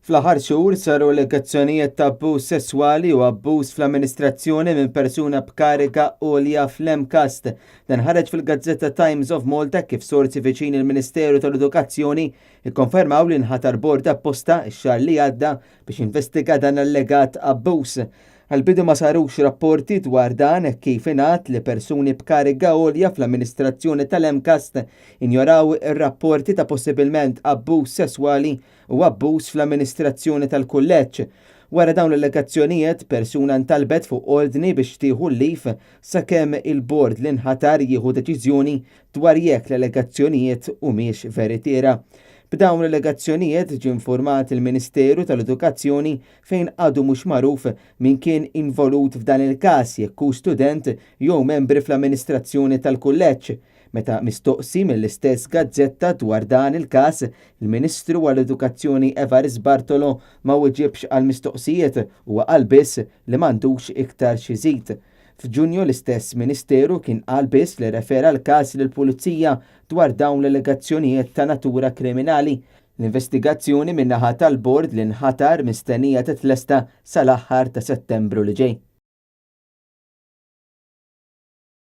Fl-aħħar xhur saru allegazzjonijiet ta' abbuż sesswali u abbuż fl-amministrazzjoni minn persuna b'kariga għolja fl-MCAST. Dan ħareġ fil-gazzetta Times of Malta kif sorsi viċin il-Ministeru tal-Edukazzjoni ikkonfermaw li nħatar bord apposta x-xahar li għadda biex jinvestiga dan allegat abbuż. Għall-bidu ma sarux rapporti dwar dan hekk kif ingħad li persuni b'kariga għolja fl-amministrazzjoni tal-MCAST injoraw ir-rapporti ta' possibilment abbuż sesswali u abbuż fl-amministrazzjoni tal-kulleġġ. Wara dawn l-allegazzjonijiet, persuna ntalbet fuq ordni biex tieħu l-leave sakemm il-bord li nħatar jieħu deċiżjoni dwar jekk l-allegazzjonijiet humiex veritiera. B'dawn l-allegazzjonijiet ġie infurmat il-Ministeru tal-Edukazzjoni fejn għadu mhux magħruf min kien involut f'dan il-każ jekk hux student jew membri fl-amministrazzjoni tal-kulleġġ. Meta mistoqsi mill-istess gazzetta dwar dan il-każ, il-Ministru għall-Edukazzjoni Evarist Bartolo ma wiġibx għall-mistoqsijiet, huwa qal biss li m'għandux iktar x'iżid. F'Ġunju l-istess Ministeru kien qal biss li rrefera l-każ lill-Pulizija dwar dawn l-allegazzjonijiet ta' natura kriminali. L-investigazzjoni min-naħa tal-bord li nħatar mistennija titlesta sal-aħħar ta' Settembru li ġej.